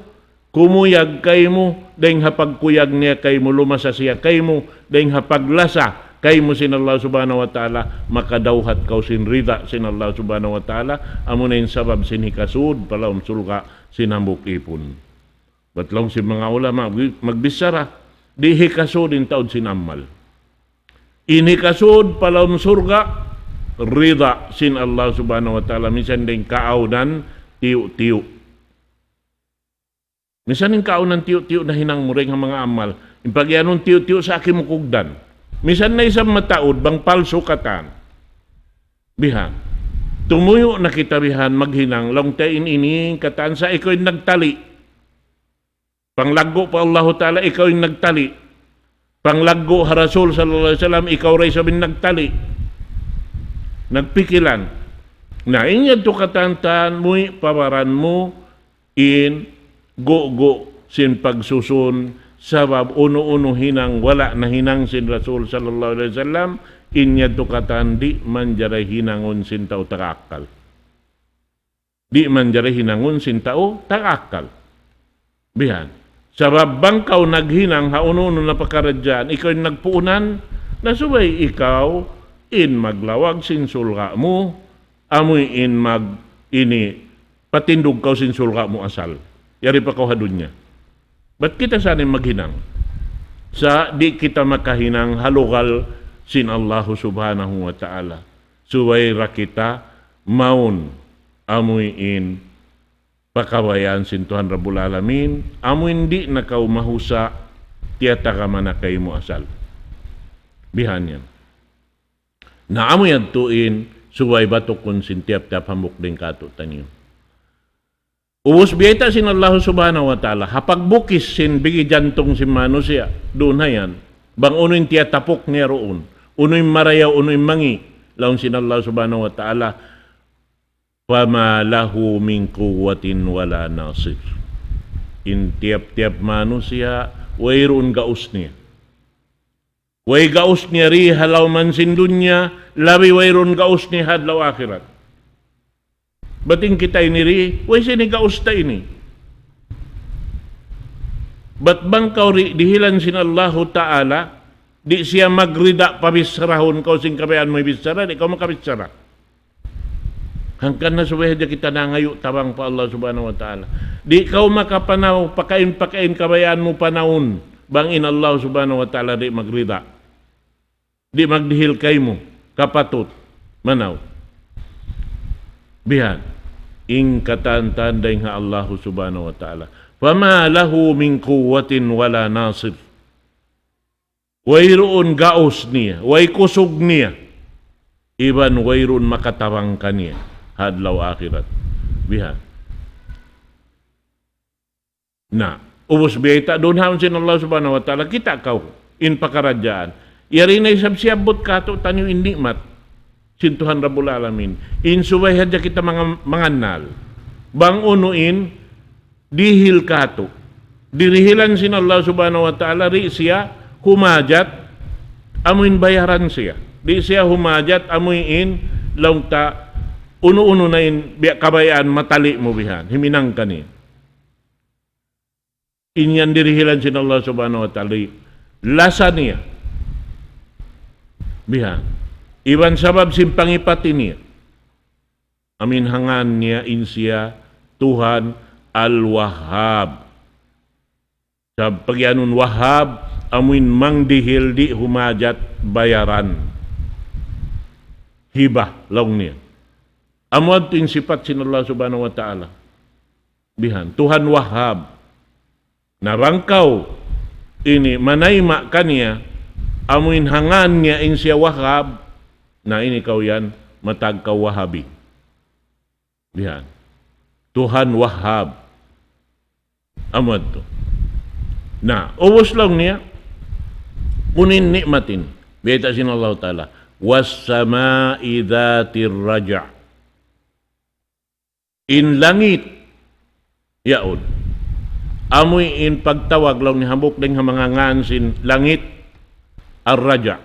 kumuyag kaymu, dayn ha pagkuyag niya kaymu, lumasa siya kaymu, dayn ha paglasa kaymu sin Allah Subhanahu wa Ta'ala, makadawhat kaw sin rida sin Allah Subhanahu wa Ta'ala, amuna in sabab sin hikasud pa lawm surga' sin hambuuk ipun. Bat laung sin manga ulama, magbi-, magbichara, di' hikasud in taud sin amal. In hikasud pa lawm surga', rida sin Allah Subhanahu wa Ta'ala, minsan dayn kaawnan tiyu'-tiyu'. Misan in kaawnan tiyu'-tiyu' nahinang mu dayn ha manga amal. In pagiyanun tiyu'-tiyu' sa' kimukugdan. Misan na isab mataud, bang palsu katan. Bihan. Tumuyu' na kita bihan maghinang, laung ta in ini, katan sa' ikaw in nagtali. Panglaggu' pa Allahu Ta'ala, ikaw in nagtali. Panglaggu' ha Rasul sallallahu alayhi wasallam, ikaw da isab in nagtali. Nagpikilan. Na, in yadtu katan-katan, muwi' pa baran mu, in gugu' sin pagsusun, sabab unu-unu hinang wala' nahinang sin Rasul sallallahu alayhi wasallam, in yadtu katan di' manjari hinangun sin tau taga akkal. Di' manjari hinangun sin tau taga akkal. Bihan. Sabab bang kaw naghinang ha unu-unu na pakaradjaan, ikaw in nagpuunan, na subay ikaw in maglawag sin surga' mu, amuin mag ini patindug kaw sin surga' mu asal. Yari pa kaw ha dunya. Bat kita sa' in maghinang. Sa' di' kita makahinang ha lugal sin Allahu Subhanahu wa Ta'ala. Subay da kita mawn amuin pakabayaan sin Tuhan Rabbul Alamin, amuin di' na kaw mahusa', tiyatagama na kaymu asal. Bihan yan. Na amu yadtu in subay batukun sin tiyap-tiyap hambuuk dayn kātu'niyu. Ubus biyayta' sin Allah Subhanahu wa Ta'ala, ha pagbukis sin bigi jantung sin manusiya', duun ha yan, bang unu in tiyatapuk niya duun, unu in marayaw, unu in mangi', laung sin Allah Subhanahu wa Ta'ala, فما له من قوة ولا ناصر. In tiyap-tiyap manusiya', wayruun gaus niya. Way gaus niya di ha lawm sin dunya, labi wayruun gaus niya ha adlaw akhirat. Bat in kita ini di, way sin gaus ta ini. Bat bang kaw di, dihilan sin Allahu Ta'ala, di' siya magrida pa bissarahun kaw sin kabayaan mu bichara, di' kaw makabichara. Hangkan na subay hadja kita nangayu' tabang pa Allah Subhanahu wa Ta'ala. Di' kaw makapanaw, pakain-pakain kabayaan mu panawun, bang in Allah Subhanahu wa Ta'ala di' magrida. Di' magdihil kaymu, kapatut, manaw. Bihan, in katan-katan dayn ha Allah Subhanahu wa Ta'ala. فما له من قوة ولا ناصر. Wayruun gaus niya, way kusug niya. Iban wayruun makatabang kaniya ha adlaw akhirat. Bihan. Na, ubus biyayta' duun haun sin Allah Subhanahu wa Ta'ala, kita' kaw, in pakaradjaan. Yari na isab siyabbut katu'taniyu in ni'mat sin Tuhan Rabbul Alamin. In subay hadja kita manga-, mangannal. Bang unu in dihil katu'. Dirihilan sin Allah Subhanahu wa Ta'ala, di' siya humajat, amuin bayaran siya. Di' siya humajat, amuin laung ta, unu-unu na in biya' kabayaan matali' mu bihan. Himinang kaniya. In yan dirihilan sin Allah Subhanahu wa Ta'ala. Lasa niya. Bihan. Iban sabab sin pangipati niya. Amuin ha ngan niya in siya Tuhan Al-Wahhab. Sa' pagiyanun Wahhab, amuin mangdihil di' humajat bayaran. Hibah, laung niya. Amu yadtu in sipat sin Allah Subhanahu wa Ta'ala. Bihan, Tuhan Wahhab. Na bang kaw ini manayma' kaniya, amuin ha ngan niya in siya Wahhab, na ini kaw yan, matag kaw Wahabi. Bihan. Tuhan Wahhab. Amu yadtu. Na, ubus laung niya, unu in ni'mat ini. Biyayta' sin Allah Ta'ala. والسماء ذات الرجع. In langit yaun. Amuin pagtawag laung niya hambuuk dayn ha manga ngan sin langit, Ar-Raja'.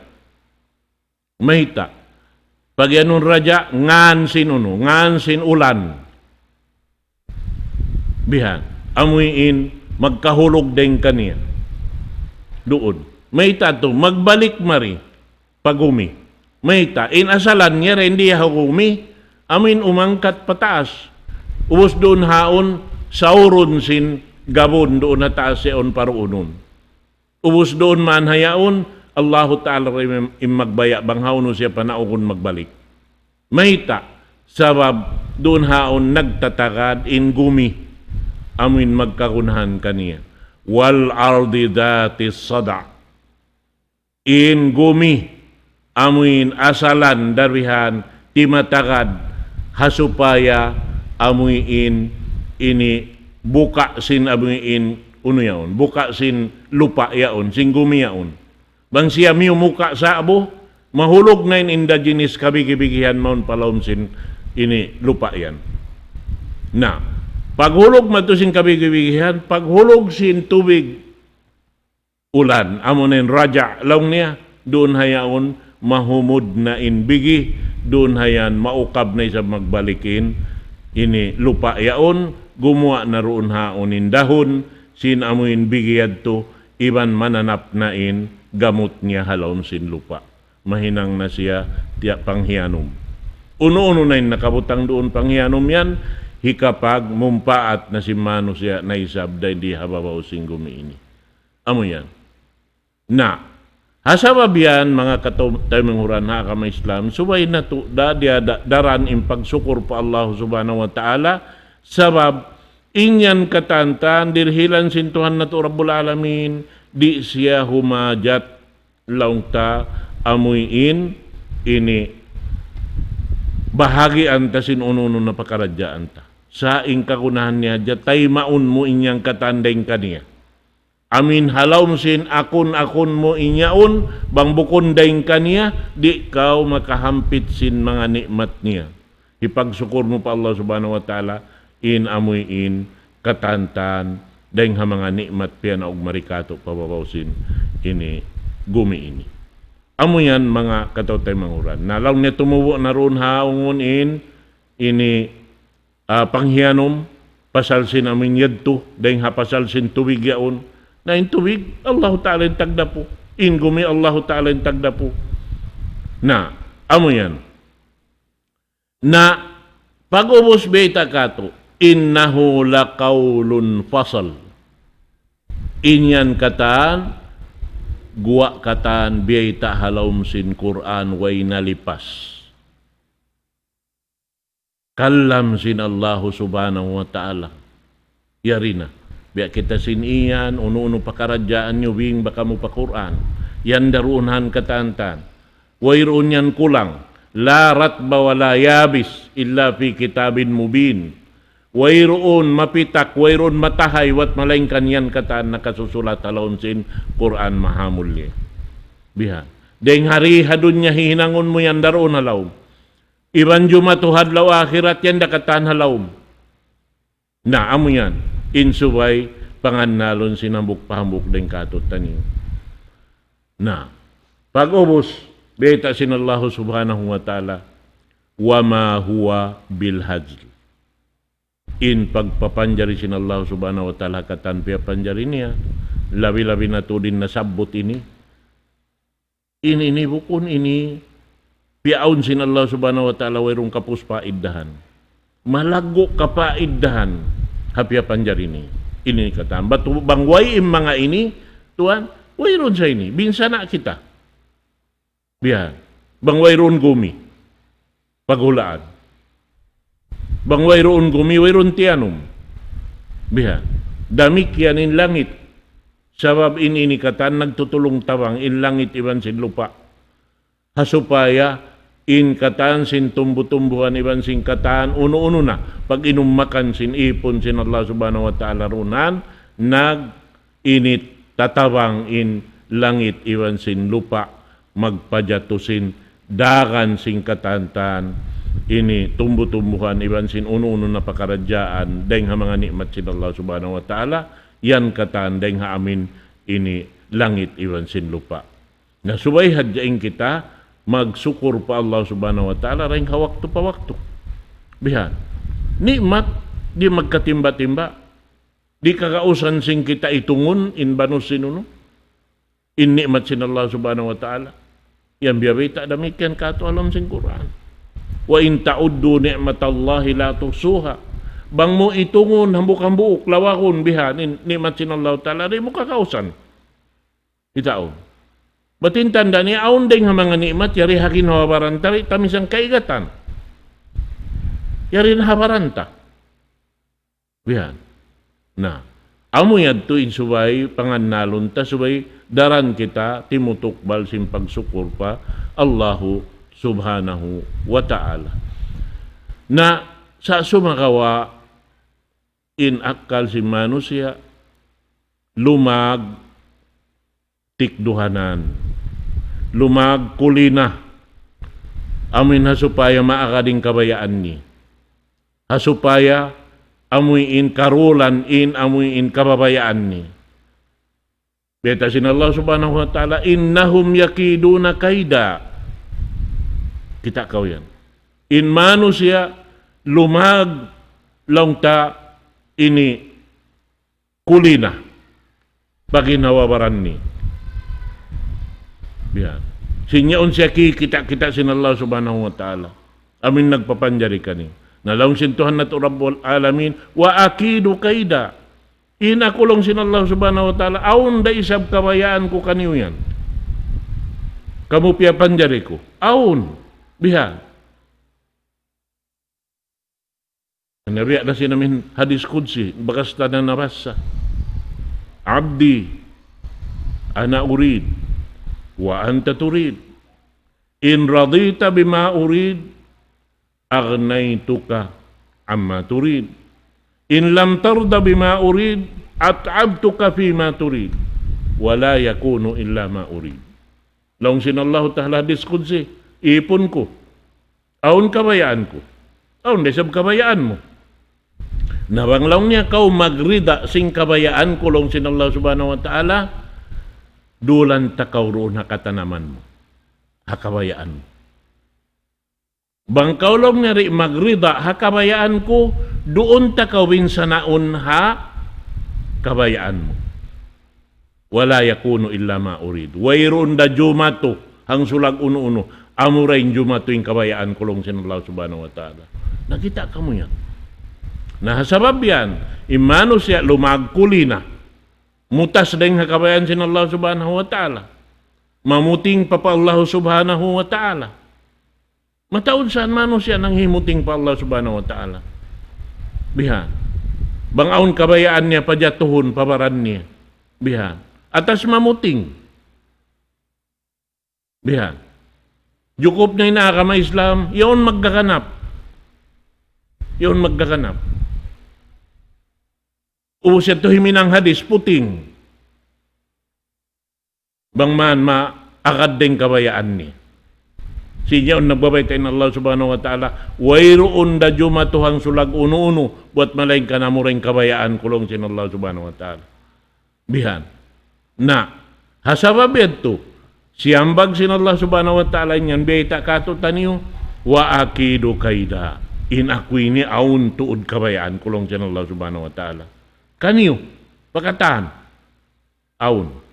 Mayta'? Pagiyanun Raja', ngan sin unu, ngan sin ulan. Bihan. Amuin magkahulug dayn kaniya. Duun. Mayta' tu, magbalik mari. Pagumi. Mayta', in asalan niya, dayn di ha gumi, amuin umangkat pataas. Ubus duun haun, saurun sin gabun duun ha taas yaun paruunun. Ubus duun man ha yaun, Allahu Ta'ala ra in, in magbaya' bang hawnu siya panaugun magbalik. Mayta', sabab duun haun nagtatagad in gumi, amuin magkagunahan kaniya. والأرض ذات الصدع. In gumi, amuin asalan darbihan, timatagad, ha supaya amuin ini buka' sin amuin unu yaun, buka' sin lupa' yaun, sin gumi yaun. Bang siya miyumuka' sa'bu, mahulug na in indigenous kabigi-bigihan mawn pa lawm sin ini lupa' yan. Na, paghulug madtu sin kabigi-bigihan, paghulug sin tubig, ulan, amu na in raja' laung niya, duun ha yaun mahumud na in bigi, duun ha yan maukab na isab magbalik in ini lupa' yaun, gumuwa' na duun haun in dahun, sin amu in bigi yadtu, iban mananap na in gamut niya ha lawm sin lupa'. Mahinang na siya tiya' panghiyanum. Unu-unu na in nakabutang duun panghiyanum yan, hikapagmumpaat na sin manusiya' na isab dayn di ha babaw sin gumi ini. Amu yan. Na, ha sabab yan, manga kataw-, taymanghud ha agama Islam, subay natu' da, diya da, daran in pagsukur pa Allah Subhanahu wa Ta'ala, sabab in yan katantan, dirihilan sin Tuhan natu' Rabbul Alamin, di' siya humajat laung ta amuin ini bahagian ta sin unu-unu na pakaradjaan ta. Sa' in kagunahan niya hadja, taymaun mu in yan katan dayn kaniya. Amuin ha lawm sin akun-akun mu in yaun, bang bukun dayn kaniya, di' kaw makahampit sin manga ni'mat niya. Hipagsukur mu pa Allah Subhanahu wa Ta'ala, in amuin katan-katan, dayng ha manga ni'mat piyanaug mari kātu' pa babaw sin ini gumi ini. Amu yan manga kataw-taymanghuran. Na laung niya tumubu' na duun ha ūngun in, ini, ah, panghiyanum, pasal sin amuin yadtu, dayng ha pasal sin tubig yaun. Na in tubig, Allahu Ta'ala in tagdapu. In gumi, Allahu Ta'ala in tagdapu. Na, amu yan. Na pag'ubus bayta' kātu', إنه لقول فصل. In yan katan, guwa' katan, biyayta' ha lawm sin Qur'an, way nalipas. Kalam sin Allahu Subhanahu wa Ta'ala. Yari na. Biya' kita sin iyan, unu-unu pakaradjaan niyu, bing ba kamu pa Qur'an. Yan da duun han katan-katan. Wayruun yan kulang. لا رطب ولا يابس إلا في كتاب مبين. Wayruun mapitak, wayruun matahay, wat malaingkan yan katan nakasusulat ha lawm sin Qur'an mahamulliya. Bihan. Dayng ha di ha dunya hihinangun mu yan da duun ha lawm. Iban jumatu ha adlaw akhirat yan da katan ha lawm. Na, amu yan. In subay pangannalun sin hambuuk pa hambuuk dayng kātu'niyu. Na, pag'ubus, bayta' sin Allahu Subhanahu wa Ta'ala, وما هو بالهزل. In pagpapanjari sin Allahu Subhanahu wa Ta'ala katan piyapanjari niya, labi-labi na tuud in nasabbut ini, in ini bukun ini piyaawn sin Allah Subhanahu wa Ta'ala wayruun kapus paiddahan. Malaggu' kapaiddahan ha piyapanjari ini. Ini katan. Bat bang way in manga ini, tuwan, wayruun sa ini. Binsana' kita. Biya'. Bang wayruun gumi. Paghulaan. Bang wayruun gumi, wayruun tiyanum. Biya'. Damikkiyan in langit. Sabab in ini katan nagtutulung-tabang in langit iban sin lupa'. Ha supaya in katan sin tumbu-tumbuhan iban sin katan unu-unu na pag-inum makan sin īpun sin Allah Subhanahu wa Ta'ala duun, nag-init tatabang in langit iban sin lupa', magpajatu sin dagan sin katan-katan ini tumbu-tumbuhan iban sin unu-unu na pakaradjaan dayng ha manga ni'mat sin Allah Subhanahu wa Ta'ala, yan katan dayng ha amuin ini langit iban sin lupa'. Na subay hadja in kita magsukur pa Allah Subhanahu wa Ta'ala dayng ha waktu pa waktu. Bihan. Ni'mat di' magkatimba-timba. Di' kagausan sin kita itungun in banus sin unu. In ni'mat sin Allah Subhanahu wa Ta'ala. Yan biya' bayta' damikkiyan kātu' ha lawm sin Qur'an. وإن تعدوا نعمة الله لا تحصوها. Bang mu itungun hambuuk-hambuuk, lawagun bihan in ni'mat sin Allah Ta'ala, di' mu kagausan. Kitaun. Bat in tanda' niya awn dayng ha manga ni'mat, yari ha ginhawa-baran ta, di' ta misan kaigatan. Yari na ha baran ta. Bihan. Na, amu yadtu in subay pangannalun ta, subay daran kita timutukbal sin pagsukur pa Allahu Subhanahu wa Ta'ala. Na, sa' sumagawa' in akkal sin manusiya', lumag tikduhanan, lumag kulina, amuin ha supaya maagad in kabayaan niya. Ha supaya amuin karulan in amuin kababayaan niya. Bayta' sin Allah Subhanahu wa Ta'ala, إنهم يكيدون كيدا. Kita' kaw yan. In manusiya' lumag laung ta ini kulina. Pagin hawa baran ni. Biya'. Sin yaun siya kikita'-kita' sin Allah Subhanahu wa Ta'ala. Amuin nagpapanjari kaniya. Na laung sin Tuhan natu' Rabbul Alamin, وأكيد كيدا. In aku laung sin Allah Subhanahu wa Ta'ala, awn da isab kabayaan ku kaniyu yan. Kamu piyapanjari ku. Awn. Biya'. Nabiya' na sin amin hadis qudsi, bakas ta na nabassa. عبدي أنا أريد وأنت تريد. إن رضيت بما أريد أغنيتك عما تريد. إن لم ترض بما أريد أتعبتك فيما تريد ولا يكون إلا ما أريد. Laung sin Allahu Ta'ala hadis qudsi, ipun ku, awn kabayaan ku. Awn da isab kabayaan mu. Na bang laung niya kaw magrida sin kabayaan ku laung sin Allah Subhanahu wa Ta'ala, dulan ta kaw duun ha katanaman mu, ha kabayaan mu. Bang kaw laung niya di' magrida ha kabayaan ku, duun ta kaw binsanaun ha kabayaan mu. ولا يكون إلا ما أريد. Wayruun da jumatu hangsulag unu-unu. Amura in jumatu in kabayaan ku laung sin Allah Subhanahu wa Ta'ala. Nakita' kamu yan. Na, ha sabab yan, in manusiya' lumagkuli na. Mutas dayng ha kabayaan sin Allah Subhanahu wa Ta'ala. Mamuting pa pa Allah Subhanahu wa Ta'ala. Mataud sa manusiya' nanghimuting pa Allah Subhanahu wa Ta'ala. Bihan. Bang awn kabayaan niya pajatuhun pa baran niya. Bihan. Atas mamuting. Bihan. Jukup na in agama Islam, yaun maggaganap. Yaun maggaganap. Ubus yadtu himinang hadis, puting. Bang man maagad da in kabayaan niya. Sin yaun nagbabayta' in Allah Subhanahu wa Ta'ala, wayruun da jumatu hangsulag unu-unu, buwat malaingkan amura in kabayaan ku laung sin Allah Subhanahu wa Ta'ala. Bihan. Na, ha sabab yadtu, siyambag sin Allah Subhanahu wa Ta'ala in yan biyayta' kātu'niyu, وأكيد كيدا. In aku ini awn tuud kabayaan ku laung sin Allah Subhanahu wa Ta'ala. Kaniyu, pa katan. Awn.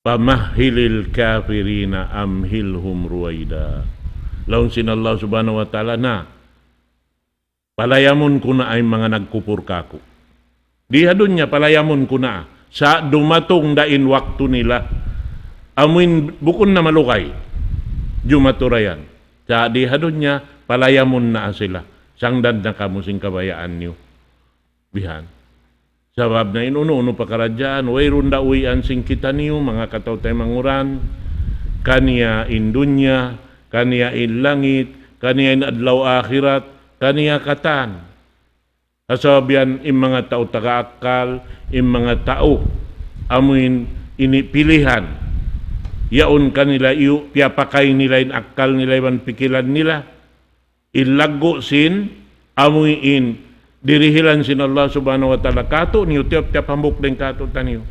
فمهل الكافرين أمهلهم رويدا. Laung sin Allah Subhanahu wa Ta'ala, na, palayamun ku na in manga nagkupur kāku'. Di ha dunya, palayamun ku na. Sa' dumatung da in waktu nila. Amuin bukun na malugay. Jumatu da yan. Sa' di ha dunya, palayamun na sila. Sangdan na kamu sin kabayaan niyu. Bihan. Sabab na in unu-unu pakaradjaan, wayruun da uwian sin kitaniyu, manga kataw-taymanghuran, kaniya in dunya, kaniya in langit, kaniya in adlaw akhirat, kaniya katan. Ha sabab yan in manga tau taga akkal, in manga tau, amuin ini pilihan. Yaun kanila iyu, piyapakay nila in akkal nila, iban pikilan nila. In laggu' sin, amuin, dirihilan sin Allah Subhanahu wa Ta'ala kātu'niyu, tiyap-tiyap hambuuk dayn kātu'niyu.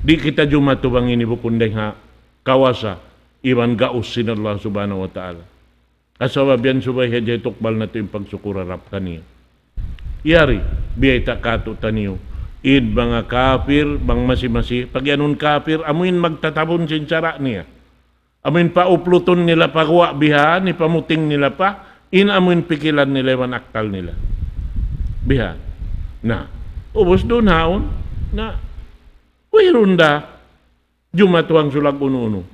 Di' kita jumatu bang ini bukun dayn ha kawasa, iban gaus sin Allah Subhanahu wa Ta'ala. Ha sabab yan subay hadja hitukbal natu' in pagsukul harap kaniya. Yari, biyayta' kātu'niyu, in manga kapir, bang masi-masi, pag-iyanun kapir, amuin magtatabun sin sara' niya. Amuin pauplutun nila pa guwa' bihan, ipamuting nila pa, in amuin pikilan nila iban akkal nila. Bihan. Na, ubus duun haun, na, wayruun da, jumatu hangsulag unu-unu.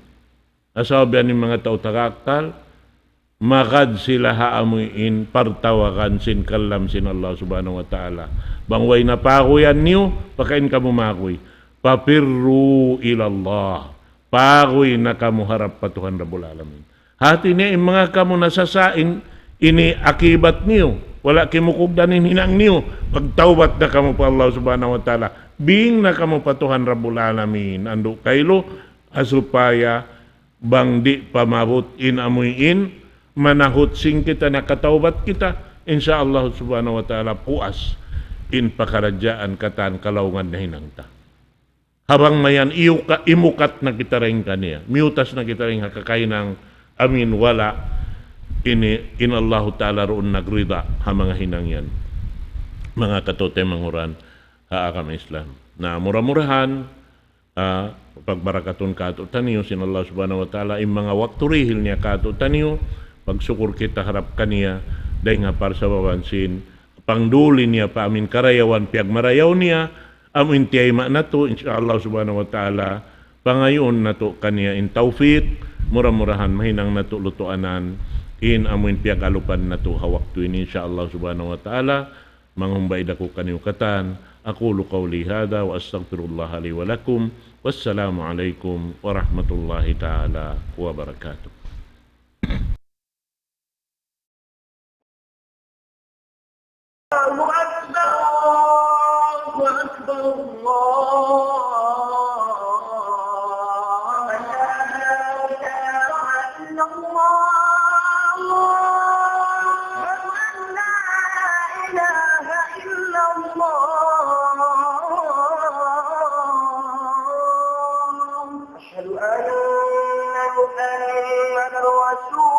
Ha sabab yan in manga tau taga akkal, magad sila ha amuin partawagan sin kalam sin Allah Subhanahu wa Ta'ala. Bang way na paguyan niyu, pakain kamu maguy. ففروا إلى الله. Paguy na kamu harap pa Tuhan Rabbul Alamin. Hati niya in manga kamu nasasa' in, ini akibat niyu. Wala' kimukugdan in hinang niyu. Magtawbat na kamu pa Allah Subhanahu wa Ta'ala. Bing na kamu pa Tuhan Rabbul Alamin. Andu' kailu, ha supaya bang di' pa maabut in amuin, manahut sin kita nakatawbat kita, insya Allah Subhanahu wa Ta'ala puas in pakaradjaan katan kalaungan nahinang ta. Ha bang mayan iyuka-, imukat na kita dayn kaniya, miyutas na kita dayn ha kakahinang amuin wala' ini, in Allahu Ta'ala duun nagrida ha manga hinang yan. Manga kataw-taymanghuran ha agama Islam. Na, mura-murahan, ah, pagbarakatun kātu'niyu sin Allah Subhanahu wa Ta'ala, in manga waktu dihil niya kātu'niyu, pagsukul kita harap kaniya, dayn ha parsababan sin pangduli niya pa amuin karayawan piyagmarayaw niya, amuin tiyayma' natu', insya Allah Subhanahu wa Ta'ala, pangayuun natu' kaniya in tawfik, mura-murahan mahinang natu' lutuanan, in amuin piyag-alupan natu' ha waktu ini, insya Allah Subhanahu wa Ta'ala, manghumbay da aku kaniyu katan. أقول قولي هذا وأستغفر الله لي ولكم. والسلام عليكم ورحمة الله تعالى وبركاته. الله أكبر، الله أكبر، الله أكبر. أن محمدا رسول